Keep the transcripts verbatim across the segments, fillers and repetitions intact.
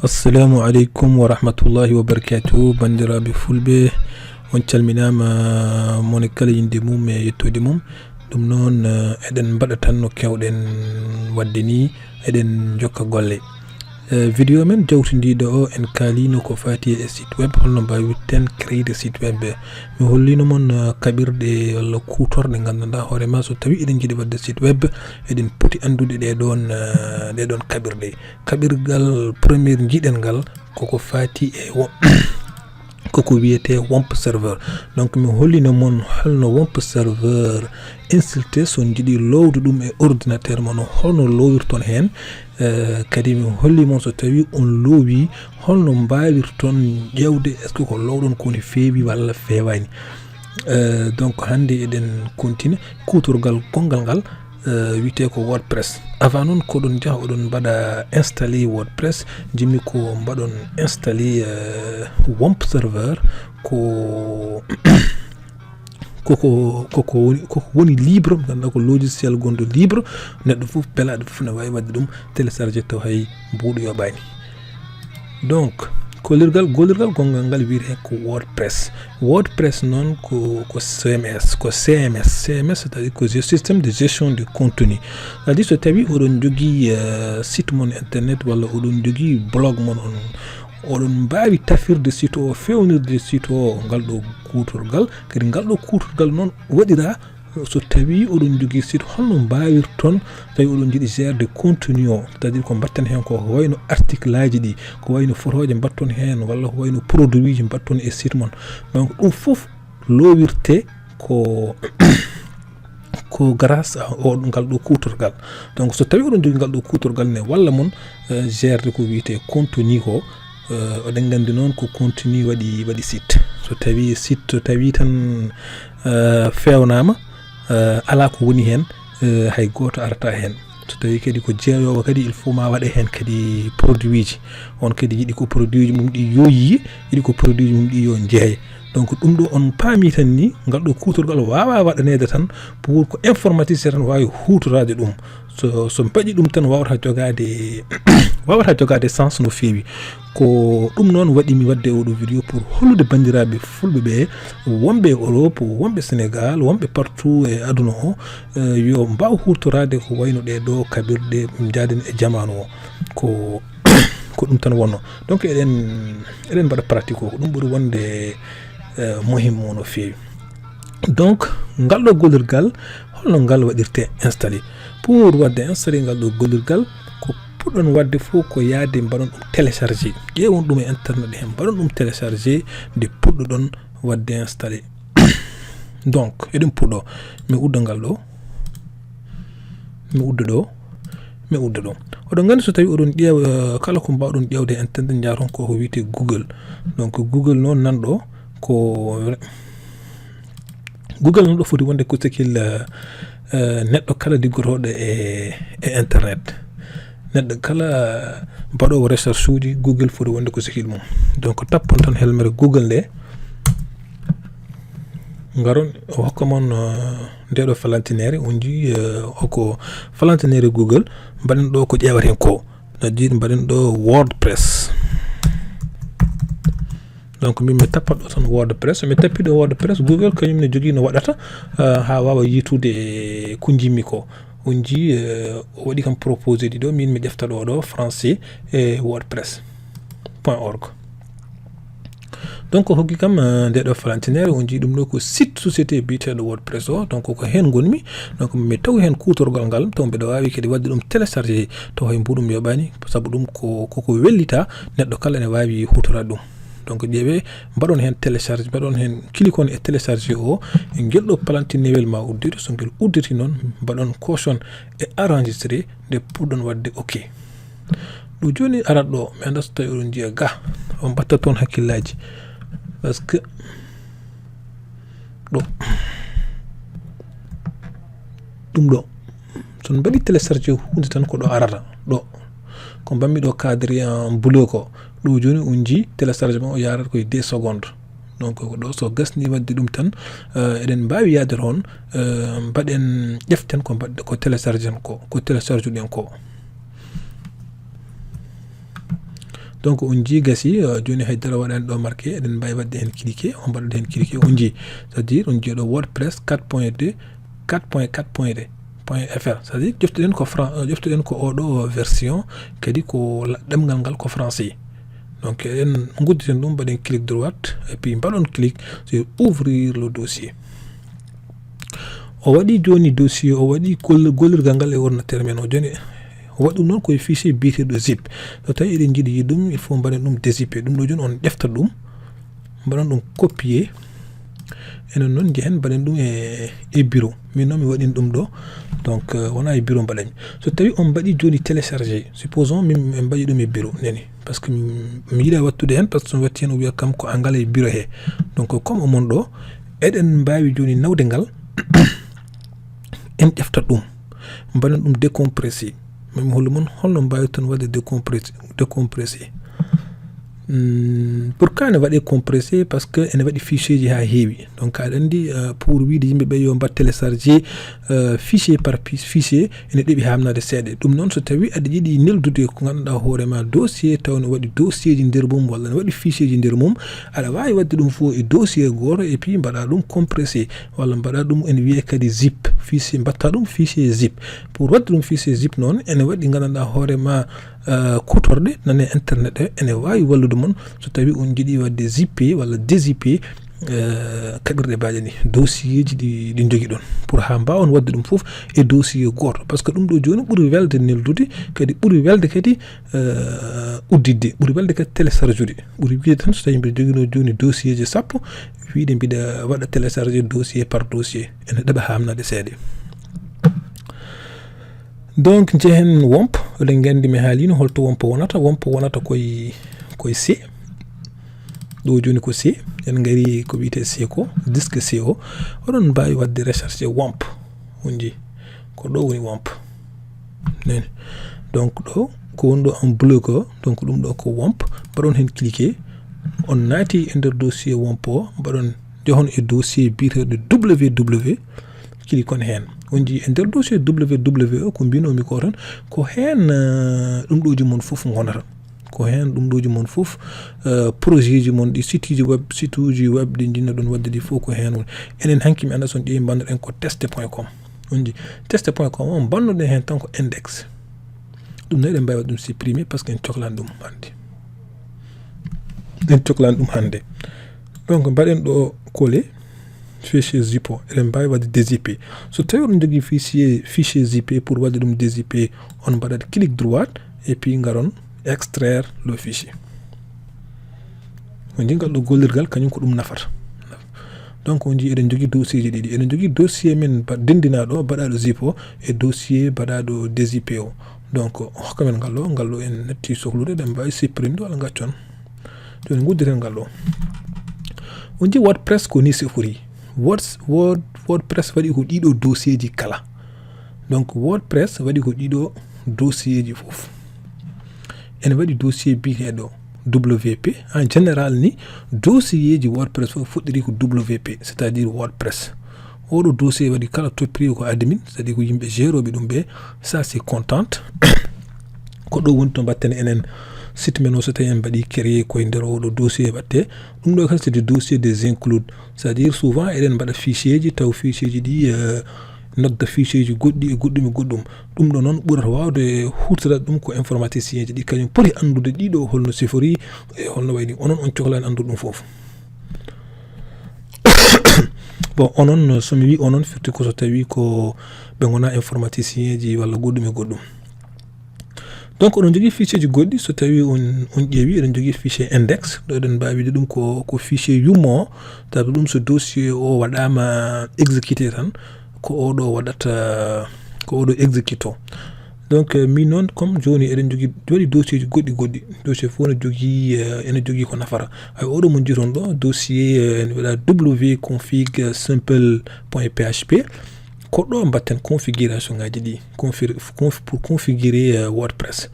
Assalamu aleykum wa rahmatullahi wa barakatuh. Banndiraaɓe fulɓe, on calminaama, mone kala innde mum e yettoode mum. Ɗum noon, eh, eɗen mbaɗa tan no keewɗen waɗde ni, eɗen njokka golle. Eh, video men jawtindiiɗo o, en kaaliino ko faati e site web, holno mbaawirten créer site web. Mi holliino mon, eh, kaɓirɗe walla kuutorɗe nganndanɗaa hoore ma, so tawi eɗen njiɗi waɗde site web, eɗen poti anndude ɗee ɗoon, eh, ɗee ɗoon kaɓirɗe. Kaɓirgal premier njiɗen ngal koko faati e wo-, koko wiyetee WOMP serveur. Donc mi hollino mon holno WOMP serveur insulté, so on njiɗi loowde ɗum e ordinateur mon, holno loowirton heen. Eh, kadi mi holli mon so tawi on loowi, holno mbaawirton ƴeewde est-ce que ko loowɗon ko ne feewi walla feewaani. Eh, donc hannde eɗen continue kuutorgal gonngal ngal, eh, wiyetee ko WordPress. Avant noon, ko oɗon njaha oɗon mbaɗa installé WordPress, njiɗmi ko mbaɗon installé, eh, WOMP serveur, ko, koko, koko woni, koko woni libre, ngannduɗaa ko logiciel gonɗo libre, neɗɗo fof, pelaaɗo fof ne waawi waɗde ɗum, téléchargé taw hay mbuuɗu yoɓaani. Donc, gollirgal, gollirgal gonngal ngal wiyetee ko WordPress. WordPress noon ko, ko C M S, ko C M S. C M S, c'est-à-dire ko ge-, système de gestion de contenu. C'est-à-dire so tawi oɗon njogii, eh, site mon internet walla oɗon njogii blog mon on, oɗon mbaawi tafirde site o, feewnirde site o ngal ɗo kuutorgal. Kadi ngal ɗo kuutorgal noon waɗiraa so tawi oɗon njogii site, holno mbaawirton tawi oɗon njiɗi gérde contenu o, c'est-à-dire ko mbaɗten heen ko, ko wayno article aji ɗi, ko wayno photo ji mbaɗton heen, walla ko wayno produit ji mbaɗton e site mon. Donc ɗum fof loowirte ko, ko grâce à o, ngal ɗo kuutorgal. Donc so tawi oɗon njogii ngal ɗo kuutorgal ne walla mon, eh, gérde ko wiyetee contenu ko, eh, oɗen nganndi noon ko contenu waɗi, waɗi site. So tawi site, so tawi tan, eh, feewnaama, eh, alaa ko woni heen, eh, hay gooto arata heen. So tawi kadi ko jeeyoowo kadi, il faut ma waɗe heen kadi produit ji. On kadi yiɗi ko produit ji mum ɗi yo yiye, yiɗi ko produit ji mum ɗi yo jeeye. Donc ɗum ɗo on paami tan ni, ngal ɗo kuutorgal waawaa waɗaneede tan pour ko informaticien tan waawi huutoraade ɗum. So, so mbaɗi ɗum tan waawata jogaade, waawata jogaade sens no feewi. Ko ɗum noon waɗi mi waɗde oɗo video pour hollude banndiraaɓe fulɓe ɓe wonɓe e Europe, wonɓe Sénégal, wonɓe partout e aduna o, eh, yo mbaaw huutoraade ko wayno ɗee ɗo kaɓirɗe njaaden e jamaanu o. Ko, ko ɗum tan wonno. Donc eɗen, eɗen mbaɗa pratique o, ko ɗum ɓuri wonde, eh, muhimmu no feewi. Donc ngal ɗo gollirgal, holno ngal waɗirte installé? Pour waɗde installé ngal ɗo gollirgal, ko puɗɗon waɗde fof ko yaade mbaɗon ɗum téléchargé. Ƴeewon ɗum e internet he, mbaɗon ɗum téléchargé nde puɗɗoɗon waɗde installé. Donc eɗen puɗɗo, mi udda ngal ɗo, mi udda ɗo, mi udda ɗo. Oɗon nganndi so tawi oɗon ƴeewa, eh, kala ko mbaawɗon ƴeewde e internet, njaaton ko, ko wiyetee Google. Donc Google noon nan ɗo ko Google noon ɗo foti wonde ko sekil, eh, eh, neɗɗo kala liggotooɗo e, e internet. Neɗɗo kala mbaɗoowo recherche uji, Google foti wonde ko sekil mum. Donc tappon tan helmere Google nde. Ngaron o hokka mon, eh, nde ɗo falantinere, on njii, eh, hokko falantinere Google, mbaɗen ɗo ko ƴeewaten ko. Noddi mbaɗen ɗo WordPress. Donc min mi tappat ɗo tan WordPress. Mi tappi ɗo WordPress, Google kañum ne jogii no waɗata, eh, haa waawa yiitude ko njimmi ko. On njii, eh, o waɗi kam proposé ɗi ɗo, min mi ƴefta ɗo ɗo français e wordpress point org. Donc o hokki kam, eh, nde ɗo falantinere, on njii ɗum ɗo ko site société biyeteeɗo WordPress o. Donc ko heen ngonmi. Donc mi tawi heen kuutorgal ngal, taw mbeɗa waawi kadi waɗde ɗum téléchargé, taw hay mbuuɗum yoɓaani, sabu ɗum ko, koko wellita neɗɗo kala ne waawi huutoraade ɗum. Donc ƴeewe, mbaɗon heen télécharge, mbaɗon heen cliquon e télécharge o, e ngel ɗo palantinewel ma uddito, so ngel udditi noon, mbaɗon caution e enregistré, nde puɗɗon waɗde ok. Ɗo jooni arat ɗo, mi anndaa so tawi oɗon njiya ga, on mbatta toon hakkillaaji. Parce que ɗo, ɗum ɗo, so on mbaɗi téléchargé huunde tan ko ɗo arata, ɗo. Ko mbaɗmi ɗo cadre en bleu ko, ɗo jooni on njii téléchargement o yaarata koye deux secondes. Donc ko ɗo so gasni waɗde ɗum tan, eh, eɗen mbaawi yaade toon, eh, mbaɗen, ƴeften ko mbaɗ-, ko téléchargé en ko, ko télécharge ɗen ko. Donc on njii gasi, euh, jooni haydara waɗaani ɗo marqué, eɗen mbaawi waɗde heen cliquer, on mbaɗa heen cliquer, on njii. C'est-à-dire on njii ɗo WordPress quatre point deux, quatre point quatre point deux point F R. C'est-à-dire ƴeftuɗen ko fran-, euh, ƴeftuɗen ko oɗo version, kadi ko la-, ɗemngal ngal ko français. Donc eɗen ngudditen ɗum, mbaɗen clic droit, et puis mbaɗon clic sur ouvrir le dossier. O waɗi jooni dossier, o waɗi goll-, gollirgal ngal e ordinateur men o jooni. O waɗi ɗum noon ko e fichier biyeteeɗo zip. So tawi eɗen njiɗi yiide ɗum, il faut mbaɗen ɗum dézipper. Ɗum ɗo jooni on ƴefta ɗum, mbaɗon ɗum copier. Enen noon njehen mbaɗen ɗum e, e bureau. Min noon mi waɗin ɗum ɗo. Donc, euh, wona e bureau mbaɗanmi. So tawi on mbaɗi jooni télécharger, supposons min, min mbaɗi ɗum e bureau, nani. Parce que mi, mi yiɗa wattude heen, parce que so mi watti heen o wiya kam ko angal e bureau he. Donc, comme omon ɗo, eɗen mbaawi jooni nawde ngal, en ƴefta ɗum, mbaɗen ɗum décompresser. Min mi hollu mon holno mbaawirton waɗde décompresser, décompresser. Hmm, pourquoi ne waɗe compressé? Parce que ene waɗi fichier ji haa heewi. Donc aɗa anndi, euh, pour wiide yimɓe ɓe yo mbaɗ télécharger, euh, fichier par pi-, fichier, ene ɗeɓi hamnade seeɗa. Ɗum noon so tawi aɗa yiɗi neldude ko ngannduɗaa hoore ma dossier, taw ne waɗi dossier ji nder mum walla ne waɗi fichier ji nder mum, aɗa waawi waɗde ɗum fof e dossier gooto et puis mbaɗa ɗum compressé walla mbaɗa ɗum ene wiyee kadi zip, fichier, mbaɗta ɗum fichier zip. Pour waɗde ɗum fichier zip noon, ene waɗi ngannduɗaa hoore ma, euh, kuutorɗe nane internet ɗe, ene waawi wallude mon so tawi on njiɗi waɗde zippé walla dézippé, euh, kaɓirɗe baaɗe ni, dossier ji ɗi, ɗi njogi ɗon. Pour haa mbaawon waɗde ɗum fof e dossier gooto. Parce que ɗum ɗo jooni ɓuri welde neldude, kadi ɓuri welde kadi, euh, udditde, ɓuri welde kadi télécharge ude. Ɓuri wiyde tan so tawi mbiɗa jogino jooni dossier ji sappo, wiide mbiɗa waɗa télécharger dossier par dossier. Ene ɗeɓa hamnade seeɗa. Donc, njehen womp, eɗen nganndi mi haalino holto wompo wonata. Wompo wonata koye, koye C. Ɗo jooni ko C. En ngari ko wiyetee C ko, disque C o. Oɗon mbaawi waɗde recherche womp. On njii. Ko ɗo woni womp. Nani. Donc, ɗo ko woni ɗo en bleu ko, donc ɗum ɗo ko womp. Mbaɗon heen cliquer. On naati e nder dossier womp o, mbaɗon, njehon e dossier biyeteeɗo W W W. Cliquon heen. On njii e nder dossier W W W o ko mbinomi ko tan, ko heen, eh, ɗum ɗoji mon fof ngonata. Ko heen ɗum ɗoji mon fof, eh, projet ji mon ɗi, site uji web, site uji web ɗi njinnoɗon waɗde ɗi fof ko heen woni. Enen hanki mi annda so on ƴeewi mbannoɗen ko teste point com. On njii teste point com o mbannoɗen heen tan ko index. Ɗum noon eɗen mbaawi waɗde ɗum supprimer parce que en coklaani ɗum hannde. En coklaani ɗum hannde. Donc mbaɗen ɗo coller fichier zip o. Eɗen mbaawi waɗde dézippé. So tawi oɗon njogii fichier, fichier zippé, pour waɗde ɗum dézippé, on mbaɗat clic droit et puis ngaron extraire le fichier. On njii ngal ɗo gollirgal, kañum ko ɗum nafata. Donc on njii eɗen njogii dossier ji ɗiɗi. Eɗen njogii dossier men ba-, denndinaaɗo, baɗaaɗo zip o, e dossier baɗaaɗo dézippé o. Donc o hokka men ngal ɗo, ngal ɗo en natti sohlude, eɗen mbaawi supprimer walla ngaccon. Jooni ngudditen ngal ɗo. On njii WordPress ko ni sifori. Word, Word, WordPress waɗi ko ɗiɗo dossier ji kala. Donc WordPress waɗi ko ɗiɗo dossier ji fof. Ene waɗi dossier biyeteeɗo W P. En général ni, dossier ji WordPress fof fuɗɗiri ko W P, c'est-à-dire WordPress. Oɗo dossier waɗi kala toppiri ko admin, c'est-à-dire ko yimɓe géroɓe ɗum ɓe. Ça c'est content. Ko ɗo woni to mbatten enen site men o, so tawi en mbaɗi créer koye nder oɗo dossier waɗte. Ɗum ɗo kadi c'est des dossiers des includes. C'est-à-dire souvent eɗen mbaɗa fichier ji, taw fichier ji ɗi, euh, nodda fichier ji goɗɗi e goɗɗum e goɗɗum. Ɗum ɗo noon ɓurata waawde huutorade ɗum ko informaticien ji ɗi, kañum poti anndude ɗiɗo holno sifori e holno wayni. Onon on cohlaani anndude ɗum fof. Bon, onon, so mi wii onon, firti ko so tawi ko ɓe ngonaa informaticien ji walla goɗɗum e goɗɗum. Donc oɗon njogii fichier ji goɗɗi, so tawi on, on ƴeewi, eɗen njogii fichier index, ɗo eɗen mbaawi wiide ɗum ko, ko fichier yummo o, tawi ɗum so dossier o waɗaama exécuté tan, ko oɗo waɗata, ko oɗo exécuto. Donc, euh, min noon, comme jooni eɗen njogii, waɗi dossier ji goɗɗi goɗɗi, dossier fof ne jogii, euh, ene jogii ko nafata. Ay, oɗo mo njiiton ɗo, dossier, euh, ene wiyeɗaa W config simple point P H P. Ko ɗo mbatten configuration ngaji ɗi, confir-, conf-, pour configurer, euh, WordPress.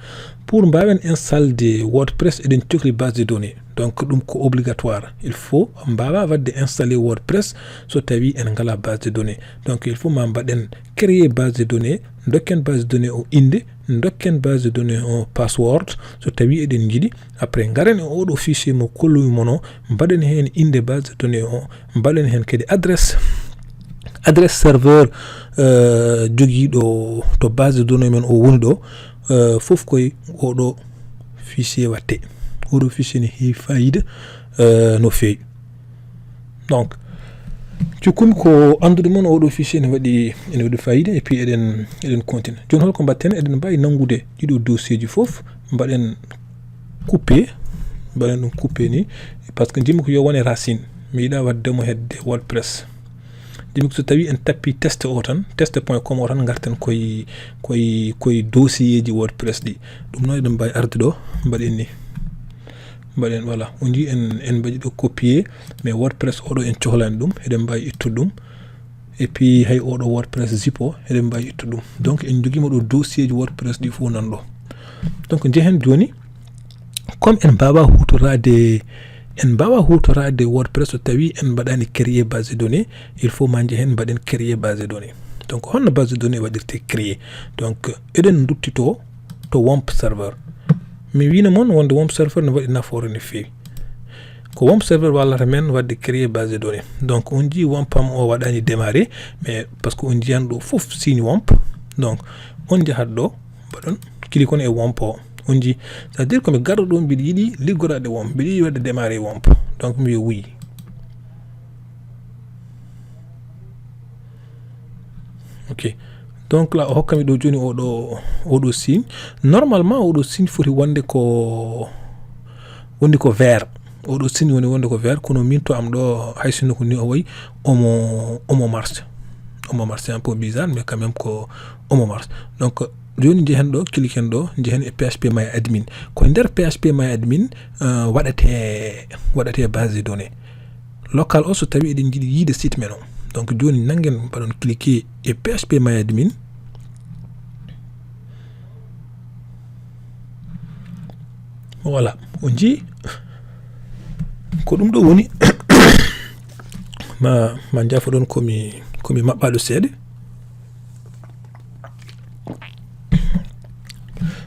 Pour mbaawen installde WordPress, eɗen cohli base de données. Donc, ɗum ko obligatoire. Il faut mbaawa waɗde installer WordPress so tawi en ngalaa base de données. Donc, il faut ma mbaɗen créer base de données, dokken base de données o innde, Dokken base de données o password so tawi eɗen njiɗi. Après ngaren e oɗo fichier mo kolumi mon o, mbaɗen heen innde base de données o, mbaɗen heen kadi adresse, adresse serveur, euh, jogiiɗo to base de données men o woni ɗo. Euh, fof koye oɗo fichier watte. Oɗo fichier ne heewi fayida, euh, no feewi. Donc, cikkumi ko anndude mon oɗo fichier ne waɗi, ene waɗi fayida, et puis eɗen, eɗen continue. Jooni holko mbaɗten? Eɗen mbawi nanngude ɗiɗo dossier ji fof, mbaɗen coupé, mbaɗen ɗum coupé ni, parce que njimi ko yo wone racine. Mi yiɗa waɗde mo hedde WordPress. Njimi ko so tawi en tappi test o tan, test point com o tan, ngarten koye, koye, koye dossier ji WordPress ɗi. Ɗum noon eɗen mbawi arde ɗo, mbaɗen ni. Mbaɗen, voilà, on njii en, en mbaɗi ɗo copier, mais WordPress oɗo en cohlani ɗum, eɗen mbawi ittude ɗum. Et puis hay oɗo WordPress zip o, eɗen mbawi ittude ɗum. Donc en jogiima ɗo dossier ji WordPress ɗi fof nan ɗo. Donc njehen jooni, comme en mbawa hutorade, en mbawa hutorade WordPress so tawi en mbaɗani créer base de données, il faut ma njehen mbaɗen créer base de données. Donc honno base de données waɗirte créer? Donc eɗen duttito to WAMP serveur. Mi wino mon wonde WAMP serveur ne waɗi nafoore no feewi. Ko WAMP serveur wallata men waɗde créer base de données. Donc on njii WAMP am o waɗani démarrer, mais parce que on njiyan ɗo fof signe WAMP. Donc on njahat ɗo, mbaɗon clique on e WAMP o. On njii, c'est-à-dire ko mi garɗo ɗo, mbiɗa yiɗi liggoraade WAMP, mbiɗa yiɗi waɗde démarrer WAMP. Donc mi wiya oui. Ok. Donc là o hokkami ɗo jooni oɗo, oɗo signe. Normalement oɗo signe foti wonde ko, wonde ko vert. Oɗo signe woni wonde ko vert, kono min to am ɗo, hay sinno ko ni o wayi, omo, omo marche. Omo marche, un peu bizarre, mais quand même ko omo marche. Donc jooni njehen ɗo, clique en ɗo, njehen e P H P My Admin. Ko nder P H P My Admin, euh, waɗate, waɗate base de données. Local o so tawi eɗen njiɗi yiide site men o. Donc jooni nanngen mbaɗon cliquer e P H P My Admin. Voilà, on njii ko ɗum ɗo woni. Ma, ma njaafoɗon ko mi, ko mi maɓɓaaɗo seeɗa.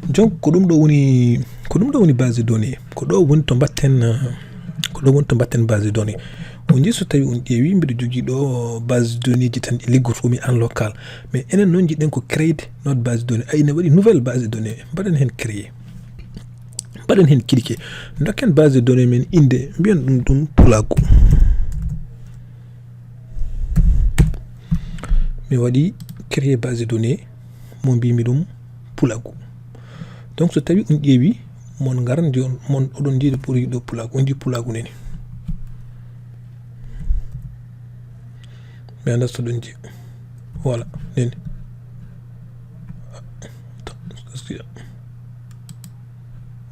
Donc ko ɗum ɗo woni, ko ɗum ɗo woni base de données. Ko ɗo woni to mbatten, eh, ko ɗo woni to mbatten base de données. On njii so tawi on ƴeewi, mbiɗo jogii ɗo base de données ji tan ɗi liggotoomi en local. Mais enen noon njiɗen ko créer notre base de données. Ay, ene waɗi nouvelle base de données. Mbaɗen heen créer. Mbaɗen heen cliquer. Dokken base de données men innde, mbiyen ɗum ɗum Pulaagu. Mi waɗi créer base de données mo mbimi ɗum Pulaagu. Donc so tawi on ƴeewi, mon ngaran ndi on, mon oɗon njiɗi pour yiɗo Pulaagu, on njii Pulaagu nani. Mi anndaa so ɗon njii. Voilà, nani.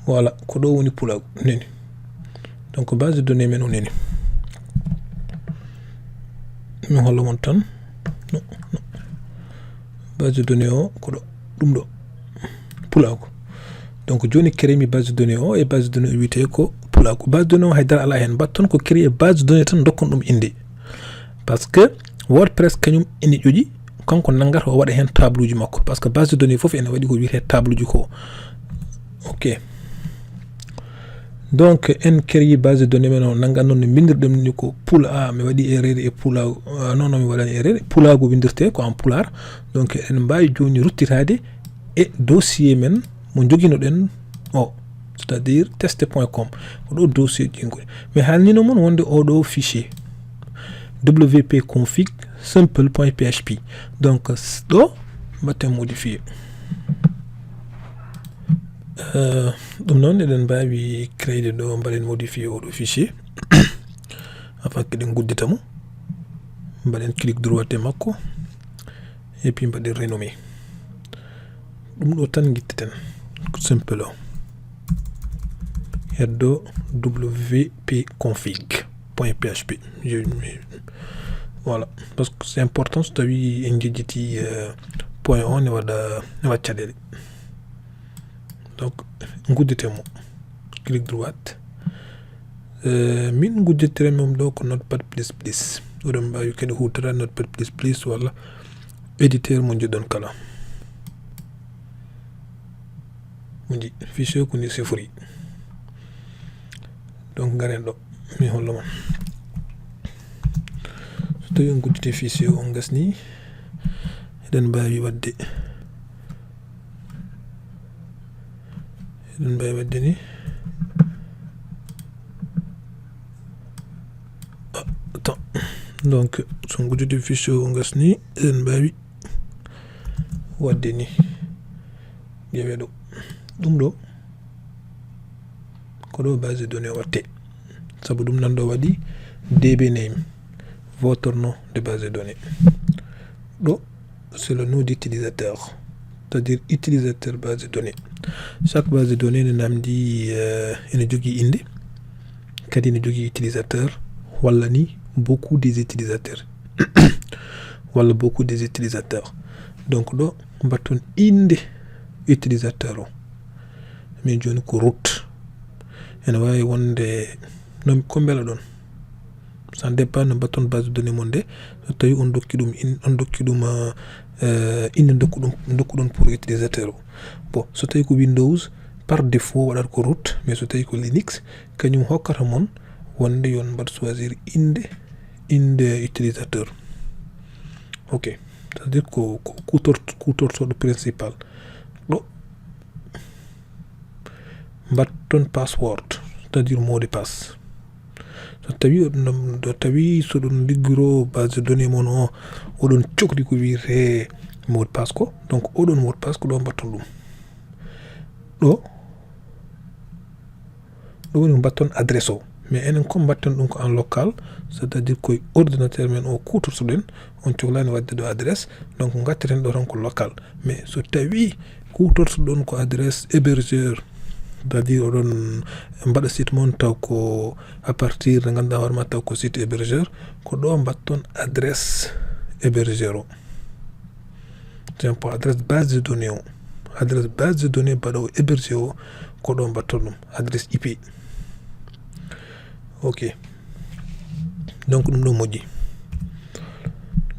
Voilà, ko ɗo woni Pulaagu, nani. Donc base de données men o nani. Mi holla mon tan. No, no. Base de données o ko ɗo, ɗum ɗo. Pulaagu. Donc jooni créer mi base de données o, e base de données o wiyetee ko Pulaagu. Base de données o haydara alaa heen. Mbatton ko créer base de données tan, dokkon ɗum innde. Parce que WordPress kañum ene ƴoƴi, kanko nanngata o waɗa heen taabluuji makko. Parce que base de données fof ene waɗi ko wiyetee taabluuji ko. Ok. Donc en créer base de données men o, nanngan noon no mbinndirɗen ni ko Pula-, a, mi waɗi erreur e Pulaagu, a, non, non, mi waɗani erreur. Pulaagu winndirtee ko en pulaar. Donc eɗen mbaawi jooni ruttitaade e dossier men mo njoginoɗen o, c'est-à-dire test point com. Ko ɗo dossier ji ngoni. Mi haalnino mon wonde oɗo fichier W P config simple point P H P. Donc s-, ɗo mbatten modifier. Euh, ɗum noon eɗen mbaawi créer ɗo, mbaɗen modifier oɗo fichier. Afin que eɗen nguddita mo. Mbaɗen clic droit e makko. Et puis mbaɗen renommer. Ɗum ɗo tan ngitteten. Ko simple o. Heddo W P config point P H P. Je, voilà. Parce que c'est important so tawi en jejjiti, euh, point o ne waɗa, ne waɗa caɗeele. Donc, ngudditen mo. Clic droit. Euh, min ngudditiren mo ɗo ko Notepad plus plus. Oɗon mbaawi kadi huutora Notepad plus plus walla éditeur mo njiɗon kala. Mo nji fichier ko ni sifori. Donc ngaren ɗo mi hollo mon. So tawi on gudditi fichier on gasni, eɗen mbawi wadde eɗen mbawi wadde ni. Ah, attends. Donc so on gudditi fichier on gasni, eɗen mbawi wadde ni. Ƴeewe ɗo. Ɗum ɗo ko ɗo base de données watte. Sabu ɗum nan ɗo waɗi D B name, votre nom de base de données. Ɗo c'est le nom d'utilisateur, c'est-à-dire utilisateur base de données. Chaque base de données ne namdi, euh, ene jogii innde, kadi ene jogii utilisateur, walla ni beaucoup des utilisateurs. Walla beaucoup des utilisateurs. Donc ɗo mbatton innde utilisateur o. Min joni ko root. Ene wawi wonde no ko mbela ɗon. Ça dépend no mbatton base de données mon de. So tawi on dokki ɗum in-, on dokki ɗum, euh, euh, innde dokku ɗum, dokku ɗon pour utilisateur o. Bon, so tawi ko Windows, par défaut waɗat ko root, mais so tawi ko Linux, kañum hokkata mon wonde yon mbaɗ choisir innde, innde utilisateur. Ok, c'est-à-dire ko, ko kutor-, kutortoɗo principal. Ɗo mbatton password, c'est-à-dire mot de passe. So tawi oɗon, so tawi so ɗon liggiro base de données mon o, oɗon cokli ko wiyete mot de passe ko, donc oɗon mot de passe ko ɗo mbatton ɗum. Ɗo, ɗo woni ko mbatton adresse o. Mais enen comme mbatten ɗum ko en local, c'est-à-dire koye ordinateur men o kutortoɗen, on cohlani wadde ɗo adresse, donc gatteten ɗo tan ko local. Mais so tawi kutortoɗon ko adresse hébergeur, c'est-à-dire oɗon mbaɗa site mon taw ko à partir de ganduɗa hoore ma taw ko site hébergeur, ko ɗo mbatton adresse hébergeur o. C'est pour adresse base de données o. Adresse base de données baɗo hébergé o, ko ɗo mbatton ɗum, adresse I P. Ok. Donc ɗum ɗo moƴƴi.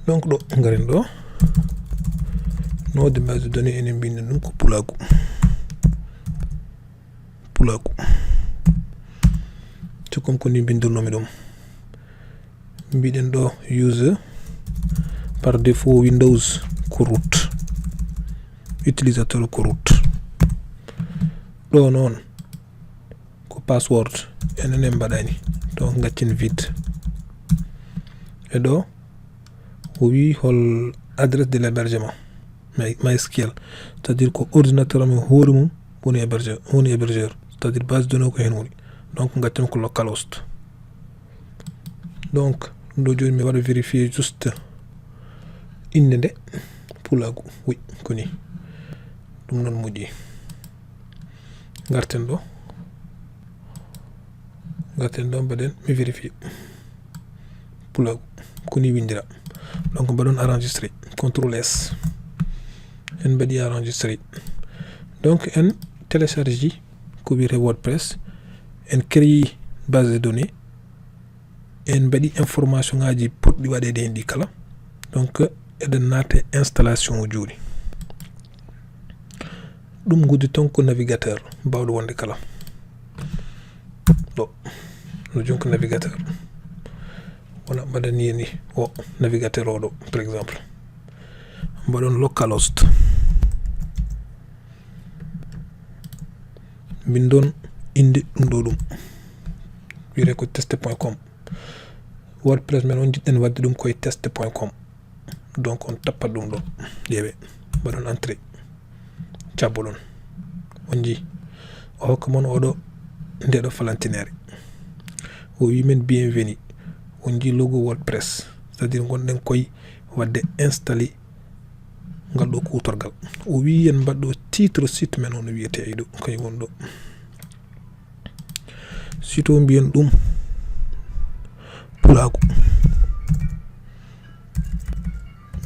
Donc ɗo ngaren ɗo. Nom de base de données enen mbinna ɗum ko Pulaagu. Pulaagu. C'est comme ko ni mbindirnomi ɗum. Mbiɗen ɗo user, par défaut Windows ko root. Utilisateur ko root. Ɗo noon ko password, enen en mbaɗani. Donc gaccen vide. E ɗo o wi hol adresse de l'hébergement. My-, MySQL, c'est-à-dire ko ordinateur am e hoore mum woni hébergeur, woni hébergeur, c'est-à-dire base de données ko heen woni. Donc gaccen ko localhost. Donc ɗum ɗo jooni mi waɗa vérifier juste innde nde, Pulaagu. Oui, ko ni. Ɗum noon moƴƴi. Garten ɗo. Garten ɗo mbaɗen mi vérifier. Pulaagu ko ni windira. Donc mbaɗon enregistrer, contrôle S. En mbaɗi enregistrer. Donc en télécharge ko wiyete WordPress. En créé base de données. En mbaɗi information ngaji poɗɗi waɗeede heen ɗi kala. Donc eɗen naata e installation o jooni. Ɗum nguddi toon ko navigateur baawɗo wonde kala. Ɗo no jooni ko navigateur. Wona mbaɗani ni o navigateur o ɗo, par exemple. Mbaɗon localhost. Mbinndon innde ɗum ɗo ɗum. Wiyete ko test point com. WordPress men on njiɗɗen waɗde ɗum koye test point com. Donc on tappat ɗum ɗo. Ƴeewe. Mbaɗon entrée. Cabboɗon. On njii. O hokka mon oɗo, nde ɗo falantinere. O wi men bienvenue. On njii logo WordPress. C'est-à-dire ngonɗen koye waɗde installé ngal ɗo kuutorgal. O wi en mbaɗɗo titre site men o no wiyete e ɗo. Kañum woni ɗo. Sito mbiyen ɗum Pulaagu.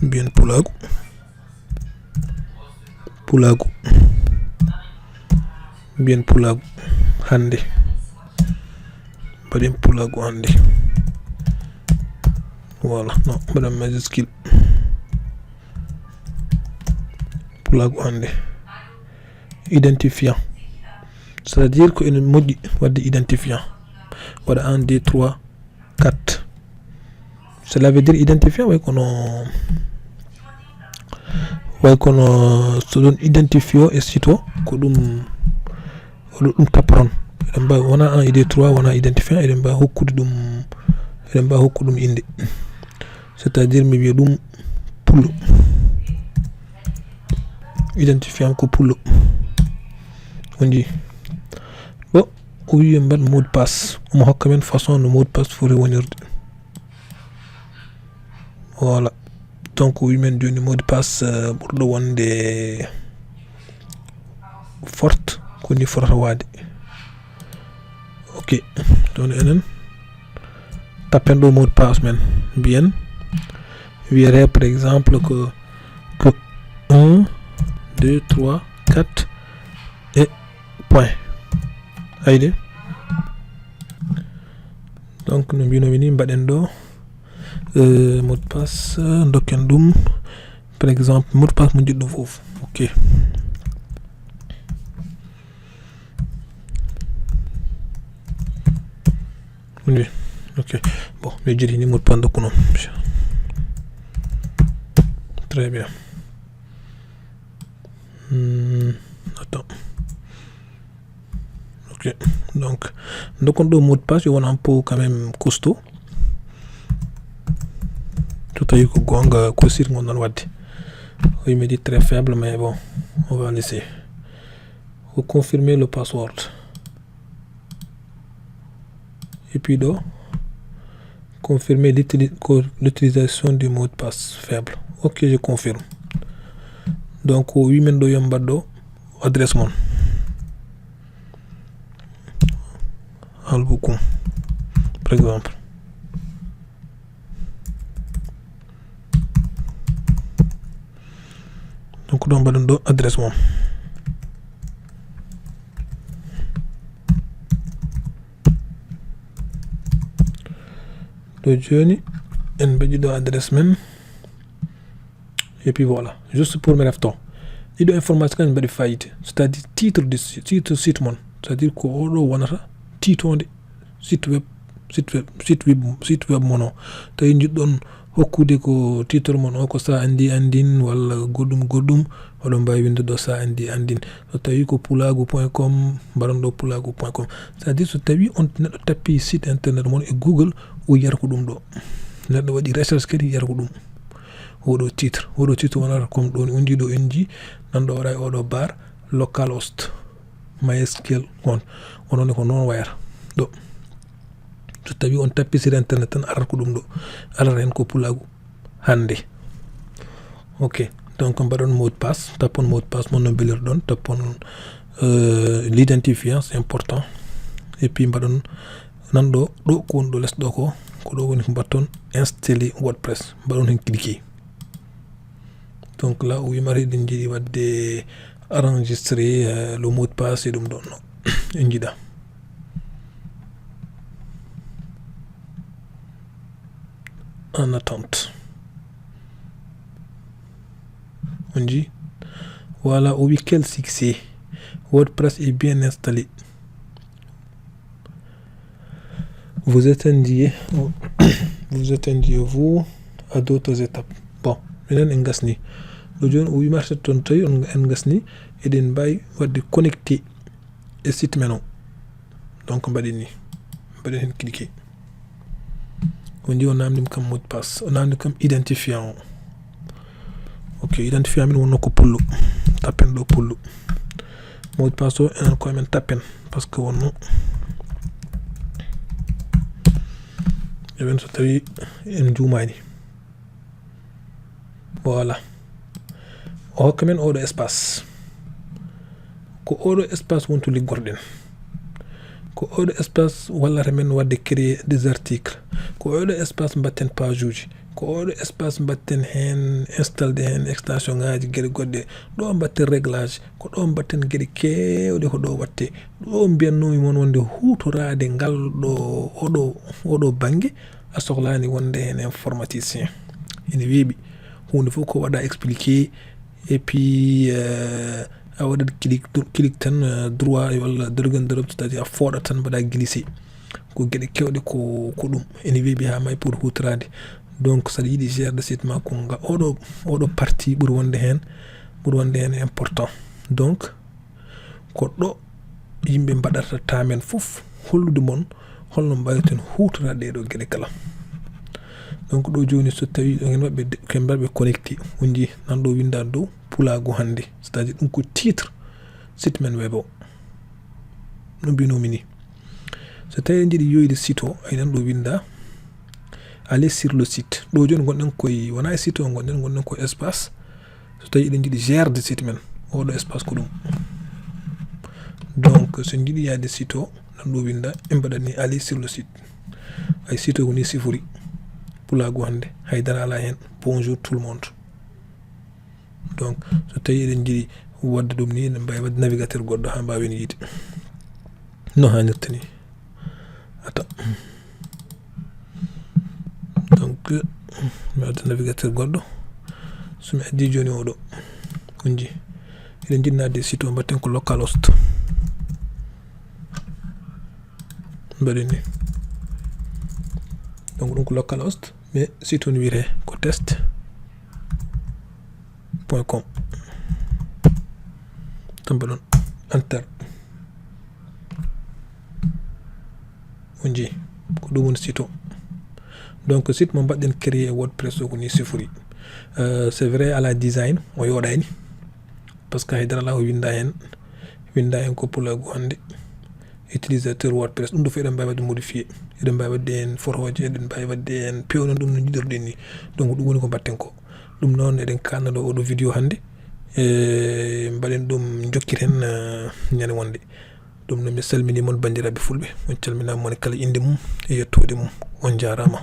Mbiyen Pulaagu. Pulaagu. Mbiyen Pulaagu hannde. Mbaɗen Pulaagu hannde. Voilà, non, mbaɗen majuscule. Pulaagu hannde. Identifiant. C'est-à-dire ko ene moƴƴi waɗde identifiant. Waɗa un, deux, trois, quatre. Cela veut dire identifiant way kono, way kono so ɗon identifiant e site o, ko ɗum, ko ɗum tappaton. Eɗen mbawi, wona un, deux, trois, wona identifiant, eɗen mbawi hokkude ɗum, eɗen mbawi hokkude ɗum innde. C'est-à-dire mi wiya ɗum pullo. Identifiant ko pullo. On njii. Bon, o wi en mbaɗ mot de passe. Omo hokka men façon no mot de passe foti wonirde. Voilà. Donc o wi men joni mot de passe, euh, ɓurɗo wonde forte, ko ni fotata waade. Ok. Donc enen tappen ɗo mot de passe men. Mbiyen, wiyete par exemple ko, ko un, deux, trois, quatre et point. Ayde. Donc no mbinomi ni, mbaɗen ɗo, euh, mot de passe, euh, dokken ɗum. Par exemple, mot de passe mo njiɗɗon fof. Ok. Oui. Ok. Bon, mi jeli ni mot de passe dokkuno. Très bien. Hmm, attends. Ok. Donc, dokkon ɗo mot de passe, yo won un peu quand même costaud. So tawi ko gonga, ko sir ngon non wadde. Oui, me dit très faible, mais bon, on va laisser. Vous confirmez le password. Et puis, donc, confirmer l'utili-, co-, l'utilisation du mot de passe faible. Ok, je confirme. Donc, o wi men ɗo yo mbaɗ ɗo adresse mon. Albukum, par exemple. Donc, ɗo mbaɗen ɗo adresse mon. Ɗo joni, en mbaɗi ɗo adresse men. Et puis voilà, juste pour mi refto. Ɗiɗo information kan mbaɗi fayida. C'est-à-dire titre du si-, titre site mon. C'est-à-dire ko oɗo wonata titonde site web, site web, site web, site web mon o. Tawi njiɗɗon hokkude ko titre mon o ko sa andi andin walla goɗɗum goɗɗum, oɗon mbawi winde ɗo sa andi andin. So tawi ko pulagu point com, mbaɗon ɗo pulagu point com. C'est-à-dire so tawi on neɗɗo tappi site internet mon e Google, o yiyata ko ɗum ɗo. Neɗɗo waɗi recherche kadi yiyata ko ɗum. Oɗo titre, oɗo titre wonata comme ɗo ni, on njiɗo en ji, nan ɗo waɗa e oɗo bar, localhost, MySQL on. Onon ne ko noon wayata. Ɗo. So tawi on tappi site internet tan, arata ko ɗum ɗo. Arata hen ko pulagu hannde. Ok. Donc, mbaɗon mot de passe, tappon mot de passe mon no mbelirɗon, tappon, euh, l'identifiant, c'est important. Et puis, mbaɗon nan ɗo, ɗo ko woni ɗo les ɗo ko, ko ɗo woni ko mbaɗton installer WordPress. Mbaɗon hen cliquer. Donc là, o wimata eɗen njiɗi waɗde enregistrer, euh, le mot de passe e ɗum ɗon no. En njiɗa. En attente. On dit, voilà, o wi quel succès. WordPress est bien installé. Vous attendez, vous attendez vous à d'autres étapes. Bon, minen en gasni. Ɗo joni o wi marché toon tawi on en gasni, eɗen mbawi waɗde connecté e site men o. Donc mbaɗen ni. Mbaɗen hen cliquer. On dit o namdi kam mot de passe, o namdi kam identifiant o. Ok, identifiant min wonno ko pullo. Tappen ɗo pullo. Mot de passe o enen ko men tappen. Parce que wonno eɓen so tawi en juumani. Voilà. O hokka men oɗo espace. Ko oɗo espace wonto liggorɗen. Ko oɗo espace wallata men waɗde créer des articles. Ko oɗo espace mbatten page uji. Ko oɗo espace mbatten hen installde hen extension ngaji, geɗe goɗɗe. Ɗo mbatten réglage. Ko ɗo mbatten geɗe kewɗe ko ɗo watte. Ɗo mbiyannoomi mon wonde huutoraade ngal ɗo, oɗo, oɗo bannge, a sohlaani wonde heen informaticien. Ene weeɓi. Huunde fof ko waɗa expliqué, et puis, euh, a waɗat clic clic tan, euh, droit walla drag and drop, c'est-à-dire a fooɗa tan mbaɗa glissé. Ko geɗe kewɗe ko ko ɗum ene weeɓi haa may pour huutoraade. Donc saɗa yiɗi gérde site ma ko nga oɗo oɗo partie ɓuri wonde heen ɓuri wonde heen important. Donc ko ɗo yimɓe mbaɗata tamen fof hollude mon holno mbawten huutoraade ɗeɗo geɗe kala. Donc ɗo jooni so tawi ɗo hen waɗɓe koye mbaɗɓe connecté, wonji nan ɗo winda dow pulaagu hannde, c'est-à-dire ɗum ko titre site men web o. No mbinomi ni, so tawi eɗen jiɗi yoyde site o, ay nan ɗo winda aller sur le site. Ɗo jooni gonɗen koye wona e site o gonɗen gonɗen koye espace. So tawi eɗen jiɗi gérde site men, oɗo espace ko ɗum. Donc so en jiɗi yaade site o, nan ɗo winda en mbaɗat ni aller sur le site. Ay site o ko ni sifori pulaagu hannde, haydara ala heen. Bonjour tout le monde. Donc so tawi eɗen jiɗi wadde ɗum ni, eɗen mbawi wadde navigateur goɗɗo ha mbawen yiide no hanirta ni. Ata donc mi wadde navigateur goɗɗo. So mi addi joni oɗo, kunji eɗen jiɗi naatde site o, mbatten ko local host. Mbaɗen ni. Donc ɗum ko local host, mais site o no wiyetee ko test point com. Tan mbaɗon enter. On jii ko ɗum woni site o. Donc site mo mbaɗɗen créé e WordPress o ko ni sifori. Euh, c'est vrai, ala design, o yooɗani, parce que haydara ala ko winda hen. Winda hen ko pulaagu hannde. Utilisateur WordPress, ɗum ɗo fof eɗen mbawi wadde modifié, eɗen mbawi wadde hen photoje, eɗen mbawi wadde hen pewnon ɗum no jiɗirɗen ni. Donc ɗum woni ko mbatten ko. Ɗum noon eɗen kanna ɗo oɗo vidéo hannde, e mbaɗen ɗum jokkir hen, eh, ñande wonde. Ɗum noon mi salmini mon banndiraaɓe fulɓe, on calminaama, moni kala innde mum e yettoode mum. On njaaraama.